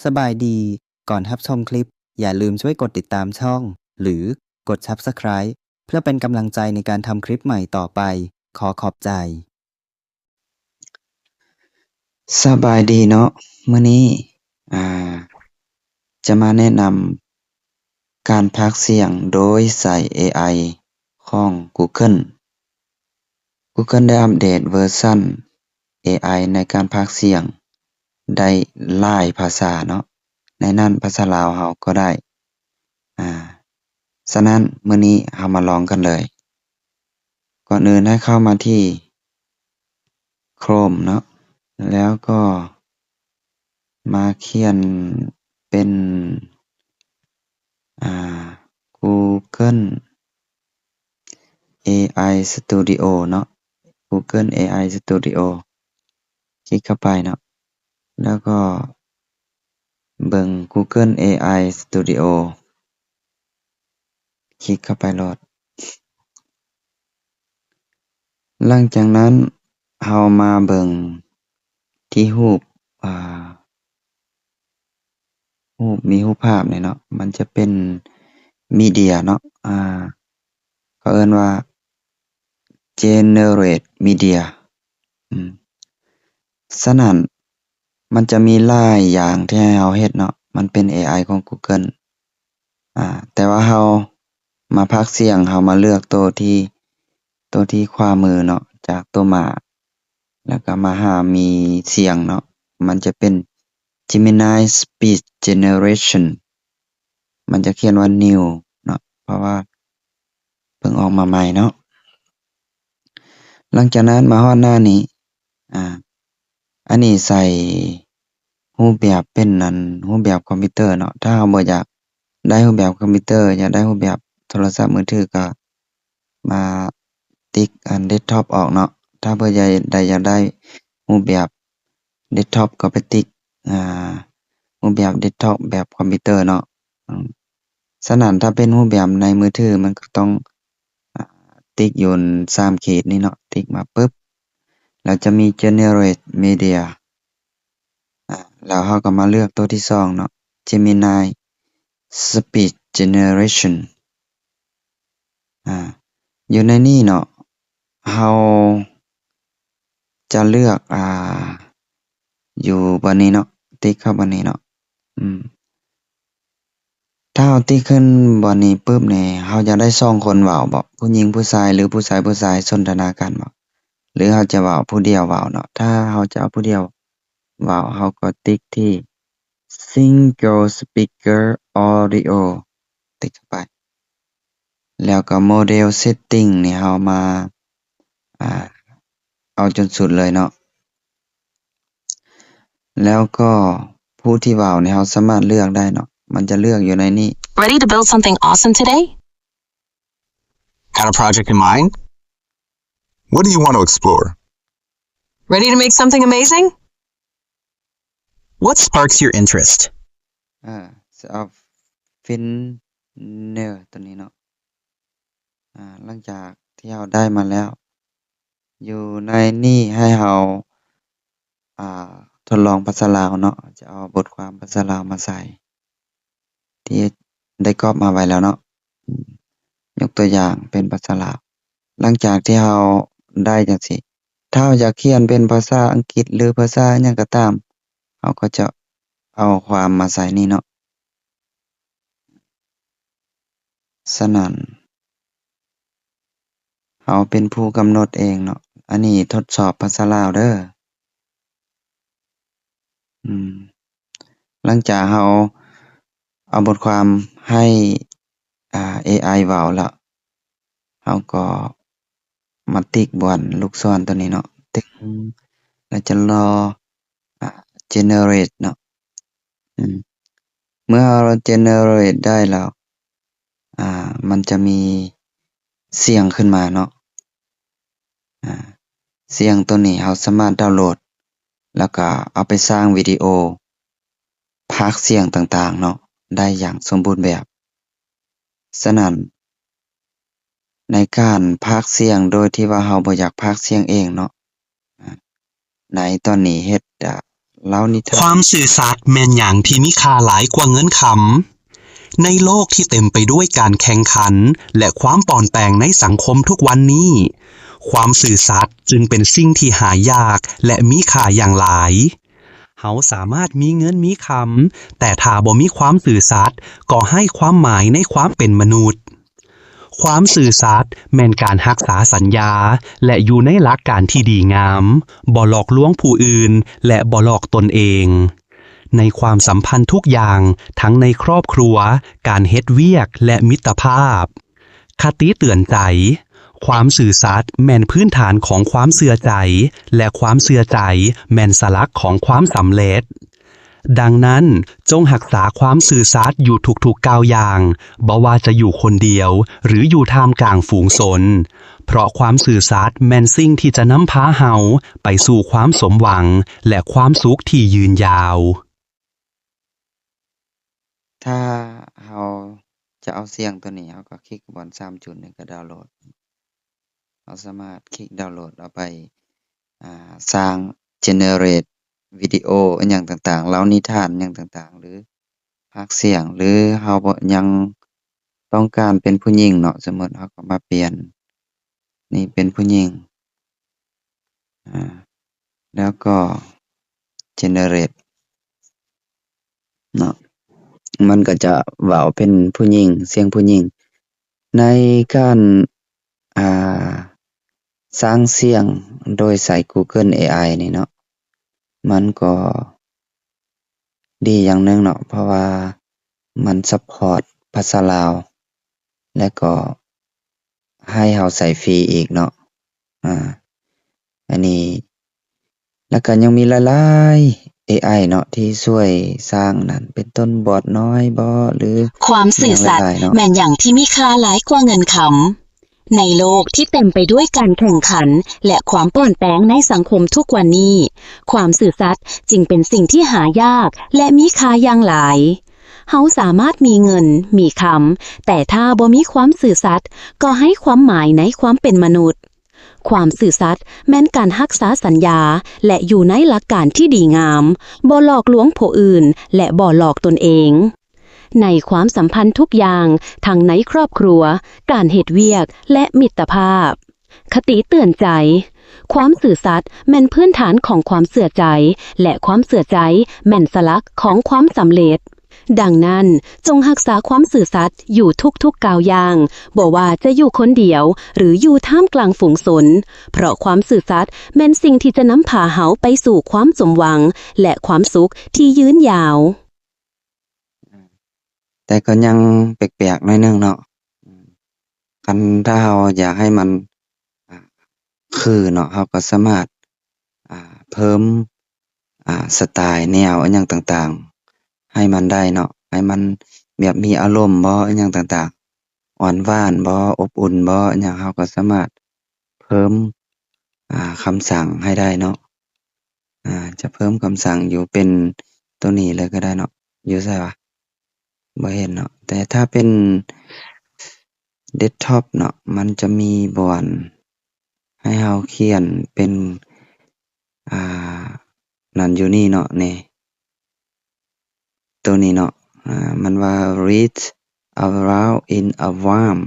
ສະບາຍດີ, ກ່ອນຮັບຊົມຄລິບ, ຢ່າລືມຊ່ວຍກົດຕິດຕາມຊ່ອງ ຫຼື ກົດ Subscribe ເພື່ອເປັນກຳລັງໃຈໃນການທຳຄລິບໃໝ່ຕໍ່ໄປ. ຂໍຂອບໃຈ. ສະບາຍດີເນາະ, ມື້ນີ້ ອ່າ ຈະມາແນະນຳການພາກສຽງໂດຍໃຊ້ເອໄອຂອງ Google. Google ໄດ້ອັບເດດເວີຊັນເອໄອໃນການພາກສຽງໄດ້ຫຼາຍພາສາເນາະ, ໃນນັ້ນພາສາລາວເຮົາກໍໄດ້. ອາ ສະນັ້ນ ມື້ນີ້ເຮົາມາລອງກັນເລີຍ. ກ່ອນອື່ນໃຫ້ເຂົ້າມາທີ່ Chrome ເນາະ, ແລ້ວກໍມາຂຽນເປັນ ອ່າ Google ເອໄອ Studio ເນາະ, Google ເອໄອ Studio ຄລິກເຂົ້າໄປເນາະ, ແລ້ວກໍເບິ່ງ Google ເອໄອ Studio ຄລິກເຂົ້າໄປໂລດ. ຫຼັງຈາກນັ້ນ ເຮົາມາເບິ່ງທີ່ຮູບ ອ່າ ຮູບ ມີຮູບພາບນີ້ເນາະ, ມັນຈະເປັນມີເດຍເນາະ, ອ່າ ເຂົາເອີ້ນວ່າ Generate Media. ອືມ ສະນັ້ນ ມັນຈະມີຫຼາຍຢ່າງທີ່ໃຫ້ເຮົາເຮັດເນາະ, ມັນເປັນເອໄອຂອງ Google. ອາ ແຕ່ວ່າເຮົາມາພາກສຽງ, ເຮົາມາເລືອກໂຕທີ່ ໂຕທີ່ຂວາມືເນາະ, ຈາກໂຕໝາ ແລ້ວກໍມາຫາມີສຽງເນາະ, ມັນຈະເປັນ Gemini Speech Generation. ມັນຈະຂຽນວ່າ New ເນາະ, ເພາະວ່າເພິ່ງອອກມາໃໝ່ເນາະ. ຫຼັງຈາກນັ້ນມາຮອດໜ້ານີ້ ອາ ອັນນີ້ໃສ່ຮູບແບບເປັນ ອັນ ຮູບແບບຄອມພິວເຕີເນາະ. ຖ້າເຮົາບໍ່ຢາກໄດ້ຮູບແບບຄອມພິວເຕີ, ຢາກໄດ້ຮູບແບບໂທລະສັບມືຖື ກໍມາຕິກອັນ Desktop ອອກເນາະ. ຖ້າເພິ່ນໃດຢາກໄດ້ຮູບແບບ Desktop ກໍໄປຕິກ ອ່າ ຮູບແບບ Desktop ແບບຄອມພິວເຕີເນາະ. ສະນັ້ນ ຖ້າເປັນຮູບແບບໃນມືຖື ມັນກໍຕ້ອງ ອາ ຕິກຢູ່ສາມຂີດນີ້ເນາະ, ຕິກມາປຶບ ແລ້ວຈະມີ Generate Media. ອາ ແລ້ວເຮົາກໍມາເລືອກໂຕທີສອງເນາະ, Gemini Speech Generation. ອາ ຢູ່ໃນນີ້ເນາະ, ເຮົາຈະເລືອກ ອາ ຢູ່ບ່ອນນີ້ເນາະ, ຕິກເຂົ້າບ່ອນນີ້ເນາະ. ອືມ ຖ້າເຮົາຕິກຂຶ້ນບ່ອນນີ້ປຶບນີ້ ເຮົາຢາກໄດ້ສອງຄົນເວົ້າບໍ? ຜູ້ຍິງຜູ້ຊາຍ ຫຼື ຜູ້ຊາຍຜູ້ຊາຍສົນທະນາກັນບໍ? ຫຼື ເຮົາຈະເວົ້າຜູ້ດຽວເວົ້າເນາະ? ຖ້າເຮົາຈະເອົາຜູ້ດຽວເວົ້າ ເຮົາກໍຕິກທີ່ Single Speaker Audio ຕິກເຂົ້າໄປ. ແລ້ວກໍ Model Setting ນີ້ເຮົາມາ ອາ ເອົາຈົນສຸດເລີຍເນາະ. ແລ້ວກໍຜູ້ທີ່ເວົ້ານີ້ເຮົາສາມາດເລືອກໄດ້ເນາະ, ມັນຈະເລືອກຢູ່ໃນນີ້. Ready to build something awesome today? Got a project in mind? What do you want to explore? Ready to make something amazing? What sparks your interest? ອາ Software ຕົວນີ້ເນາະ. ອາ ຫຼັງຈາກທີ່ເຮົາໄດ້ມາແລ້ວ ຢູ່ໃນນີ້ໃຫ້ເຮົາ ອາ ທົດລອງພາສາລາວເນາະ, ຈະເອົາບົດຄວາມພາສາລາວມາໃສ່ ທີ່ໄດ້ກອບມາໄວ້ແລ້ວເນາະ, ຍົກຕົວຢ່າງເປັນພາສາລາວ. ຫຼັງຈາກທີ່ເຮົາໄດ້ຈັ່ງຊີ້ ຖ້າເຮົາຢາກຂຽນເປັນພາສາອັງກິດ ຫຼື ພາສາຫຍັງກໍຕາມ ເຮົາກໍຈະເອົາຄວາມມາໃສ່ນີ້ເນາະ. ສະນັ້ນ ເຮົາເປັນຜູ້ກຳນົດເອງເນາະ. ອັນນີ້ທົດສອບພາສາລາວເດີ. ອືມ ຫຼັງຈາກເຮົາເອົາບົດຄວາມໃຫ້ ອາ ເອໄອເວົ້າແລ້ວ ເຮົາກໍມາຕິກບ່ອນລູກສອນຕົວນີ້ເນາະ, ຕຶງ ແລ້ວຈະລໍ ອາ Generate ເນາະ. ອືມ ເມື່ອເຮົາ Generate ໄດ້ແລ້ວ ອາ ມັນຈະມີສຽງຂຶ້ນມາເນາະ. ອາ ສຽງຕົວນີ້ເຮົາສາມາດດາວໂຫຼດ ແລ້ວກະເອົາໄປສ້າງວິດີໂອພາກສຽງຕ່າງໆເນາະ ໄດ້ຢ່າງສົມບູນແບບ. ສະນັ້ນ ໃນການພາກສຽງໂດຍທີ່ວ່າເຮົາບໍ່ຢາກພາກສຽງເອງເນາະ, ໃນຕອນນີ້ເຮັດ ອາ ເລົ່ານິທານ. ຄວາມຊື່ສັດແມ່ນຫຍັງທີ່ມີຄ່າຫຼາຍກວ່າເງິນຄຳ? ໃນໂລກທີ່ເຕັມໄປດ້ວຍການແຂ່ງຂັນ ແລະ ຄວາມປ່ອນແປງໃນສັງຄົມທຸກວັນນີ້ ຄວາມຊື່ສັດຈຶ່ງເປັນສິ່ງທີ່ຫາຍາກ ແລະ ມີຄ່າຢ່າງຫຼາຍ. ເຮົາສາມາດມີເງິນມີຄຳ, ແຕ່ຖ້າບໍ່ມີຄວາມຊື່ສັດ, ກໍໄຮ້ຄວາມໝາຍໃນຄວາມເປັນມະນຸດ. ຄວາມຊື່ສັດແມ່ນການຮັກສາສັນຍາ ແລະ ຢູ່ໃນຫຼັກການທີ່ດີງາມ, ບໍ່ຫຼອກລວງຜູ້ອື່ນ ແລະ ບໍ່ຫຼອກຕົນເອງ. ໃນຄວາມສຳພັນທຸກຢ່າງ, ທັງໃນຄອບຄົວ, ການເຮັດວຽກ ແລະ ມິດຕະພາບ. ຄະຕິເຕືອນໃຈ, ຄວາມຊື່ສັດແມ່ນພື້ນຖານຂອງຄວາມເຊື່ອໃຈ ແລະ ຄວາມເຊື່ອໃຈແມ່ນສະຫຼັກຂອງຄວາມສຳເລັດ. ດັ່ງນັ້ນ, ຈົ່ງຮັກສາຄວາມຊື່ສັດຢູ່ທຸກໆກ້າວຍ່າງ, ບໍ່ວ່າຈະຢູ່ຄົນດຽວ ຫຼື ຢູ່ທ່າມກາງຝູງຊົນ, ເພາະຄວາມຊື່ສັດແມ່ນສິ່ງທີ່ຈະນຳພາເຮົາໄປສູ່ຄວາມສົມຫວັງ ແລະ ຄວາມສຸກທີ່ຍືນຍາວ. ຖ້າເຮົາຈະເອົາສຽງໂຕນີ້, ເຮົາກໍຄລິກບ່ອນສາມຈຸດນີ້ກໍດາວໂຫຼດ. ເຮົາສາມາດຄລິກດາວໂຫຼດເອົາໄປ ອ່າ ສ້າງ generate ວິດີໂອອີ່ຫຍັງຕ່າງໆ, ເລົ່ານິທານຫຍັງຕ່າງໆ ຫຼື ພາກສຽງ ຫຼື ເຮົາບໍ່ ຍັງຕ້ອງການເປັນຜູ້ຍິງເນາະ, ສົມມຸດເຮົາກໍມາປ່ຽນນີ້ເປັນຜູ້ຍິງ ອາ ແລ້ວກໍ generate ເນາະ, ມັນກໍຈະເວົ້າເປັນຜູ້ຍິງ, ສຽງຜູ້ຍິງ. ໃນການ ອ່າ ສ້າງສຽງໂດຍໃຊ້ Google ເອໄອ ນີ້ເນາະ, ມັນກໍດີຢ່າງໜຶ່ງເນາະ, ເພາະວ່າມັນ support ພາສາລາວ ແລະ ກໍໃຫ້ເຮົາໃຊ້ຟຣີອີກເນາະ. ອາ ອັນນີ້ ແລ້ວກໍຍັງມີຫຼາຍໆ ເອໄອ ເນາະ ທີ່ຊ່ວຍສ້າງນັ້ນ ເປັນຕົ້ນບອດນ້ອຍບໍ ຫຼື ຄວາມຊື່ສັດ ແມ່ນຫຍັງທີ່ມີຄ່າຫຼາຍກວ່າເງິນຄຳ? ໃນໂລກທີ່ເຕັມໄປດ້ວຍການແຂ່ງຂັນ ແລະ ຄວາມປ່ອນແປງໃນສັງຄົມທຸກວັນນີ້, ຄວາມຊື່ສັດຈຶ່ງເປັນສິ່ງທີ່ຫາຍາກ ແລະ ມີຄ່າຢ່າງຫຼາຍ. ເຮົາສາມາດມີເງິນ, ມີຄຳ, ແຕ່ຖ້າບໍ່ມີຄວາມຊື່ສັດ, ກໍໄຮ້ຄວາມໝາຍໃນຄວາມເປັນມະນຸດ. ຄວາມຊື່ສັດແມ່ນການຮັກສາສັນຍາ ແລະ ຢູ່ໃນຫຼັກການທີ່ດີງາມ, ບໍ່ຫຼອກລວງຜູ້ອື່ນ ແລະ ບໍ່ຫຼອກຕົນເອງ. ໃນຄວາມສຳພັນທຸກຢ່າງ, ທັງໃນຄອບຄົວ, ການເຮັດວຽກ ແລະ ມິດຕະພາບ. ຄະຕິເຕືອນໃຈ, ຄວາມຊື່ສັດແມ່ນພື້ນຖານຂອງຄວາມເຊື່ອໃຈ ແລະ ຄວາມເຊື່ອໃຈແມ່ນສະຫຼັກຂອງຄວາມສຳເລັດ. ດັ່ງນັ້ນ, ຈົ່ງຮັກສາຄວາມຊື່ສັດຢູ່ທຸກໆກ້າວຍ່າງ, ບໍ່ວ່າຈະຢູ່ຄົນດຽວ ຫຼື ຢູ່ທ່າມກາງຝູງຊົນ, ເພາະຄວາມຊື່ສັດແມ່ນສິ່ງທີ່ຈະນຳພາເຮົາໄປສູ່ຄວາມສົມຫວັງ ແລະ ຄວາມສຸກທີ່ຍືນຍາວ. ແຕ່ກໍຍັງແປກໆໜ້ອຍໜຶ່ງເນາະ. ຄັນຖ້າເຮົາຢາກໃຫ້ມັນ ອ່າ ຄືເນາະ, ເຮົາກໍສາມາດ ອ່າ ເພີ່ມ ອ່າ ສະໄຕແນວອີ່ຫຍັງຕ່າງໆໃຫ້ມັນໄດ້ເນາະ, ໃຫ້ມັນແບບມີອາລົມບໍ ອີ່ຫຍັງຕ່າງໆ, ອ່ອນຫວານບໍ ອົບອຸ່ນບໍ ອີ່ຫຍັງ, ເຮົາກໍສາມາດເພີ່ມ ອ່າ ຄຳສັ່ງໃຫ້ໄດ້ເນາະ. ອ່າ ຈະເພີ່ມຄຳສັ່ງຢູ່ເປັນໂຕນີ້ເລີຍກໍໄດ້ເນາະ. ຢູ່ໃສວະ? ບໍ່ເຫັນເນາະ. ແຕ່ຖ້າເປັນເດັສທັອບເນາະ, ມັນຈະມີບ່ອນໃຫ້ເຮົາຂຽນເປັນ ອ່າ ນັ້ນຢູ່ນີ້ເນາະ, ນີ້ ໂຕນີ້ເນາະ, ອ່າ ມັນວ່າ read aloud in a warm,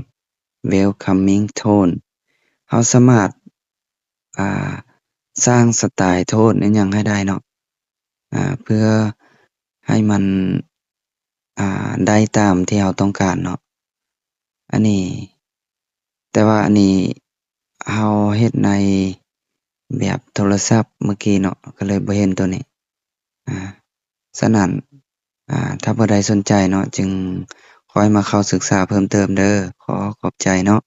welcoming tone. ເຮົາສາມາດ ອ່າ ສ້າງສະໄຕໂທນອີ່ຫຍັງໃຫ້ໄດ້ເນາະ, ອ່າ ເພື່ອໃຫ້ມັນ ອ່າ ໄດ້ຕາມທີ່ເຮົາຕ້ອງການເນາະ. ອັນນີ້ ແຕ່ວ່າອັນນີ້ເຮົາເຮັດໃນແບບໂທລະສັບມື້ກີ້ເນາະ, ກໍເລີຍບໍ່ເຫັນໂຕນີ້. ອ່າ ສະນັ້ນ ອ່າ ຖ້າຜູ້ໃດສົນໃຈເນາະ, ຈຶ່ງຄ່ອຍມາເຂົ້າສຶກສາເພີ່ມເຕີມເດີ. ຂໍຂອບໃຈເນາະ.